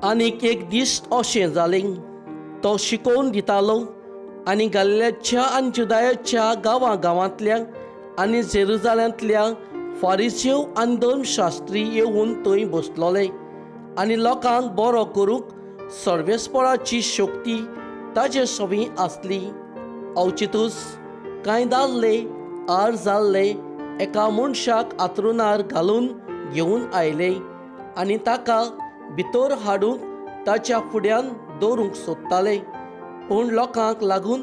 आनीक एक दीस अशें जालें, तो शिकोवन दितालो आनी गालिल्याच्या आनी जुदायाच्या गांवां गांवांतल्या आनी जेरुजाल्यांतल्या फारिसेव आनी धर्मशास्त्री येवन थंय बसलोले आनी लोकांक बरो करूंक सर्वेस्पराची शक्ती ताजे सवी आसली. अवचितूच कांय दादले आर जाल्ले एका मनशाक आतरुणार घालून घेवन आयले आनी ताका भितर हाडूंक ताच्या फुड्यान दवरूंक सोदताले, पूण लोकांक लागून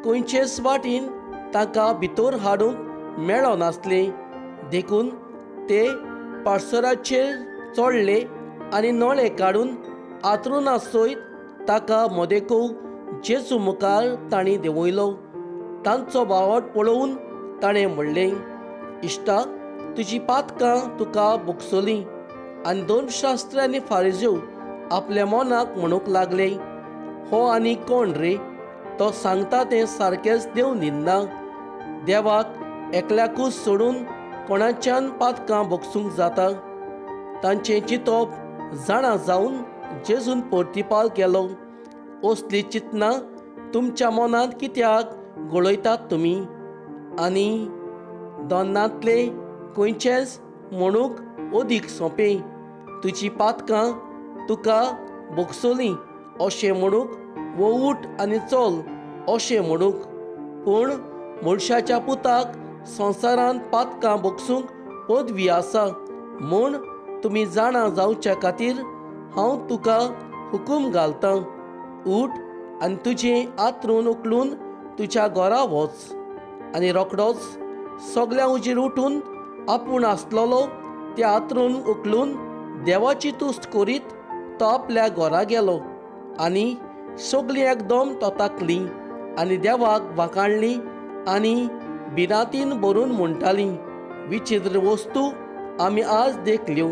खंयचेच वाटेन ताका भितर हाडूंक मेळनासलें. देखून ते पाडसराचेर चडले आनी नळे काडून आतरुणा सयत ताका मदेको जेजू मुखार तांणी देंवयलो. तांचो बावट पळोवन ताणें म्हणलें, इश्टा, तुजी पातकां तुका भोगसलीं. आनी धर्मशास्त्री आनी फारिजेव आपल्या मनाक म्हणूंक लागले, हो आनी कोण रे? तो सांगता तें सारकेंच देव न्हिदना. देवाक एकल्याकूच सोडून कोणाच्यान पातकां भोगसूंक जाता? तांचें चिंतप जाणा जावन जेजून प्रतिपाल केलो, असली चिंतनां तुमच्या मनांत कित्याक घोळयतात तुमी? आनी दोनांतले खंयचेंच म्हणूंक अदीक सोंपें, तुजी पातकां तुका भोगसलीं अशें म्हणूंक, वो उठ आनी चल अशें म्हणूंक? पूण मनशाच्या पुताक संवसारांत पातकां भोगसूंक पदवी आसा म्हूण तुमी जाणा जावच्या खातीर हांव तुका हुकूम घालतां, उठ आनी तुजें आतरून उखलून तुज्या घरा वच. आनी रोखडोच सगळ्यां हुजीर उठून आपूण आसलेलो तें आतरून उखलून देवाची तुस्त करीत तो आपल्या घरा गेलो. आनी सगळीं एकदम तोताकलीं आनी देवाक वाखाणलीं आनी भिरांतीन भरून म्हणटालीं, विचित्र वस्तू आमी आज देखल्यो.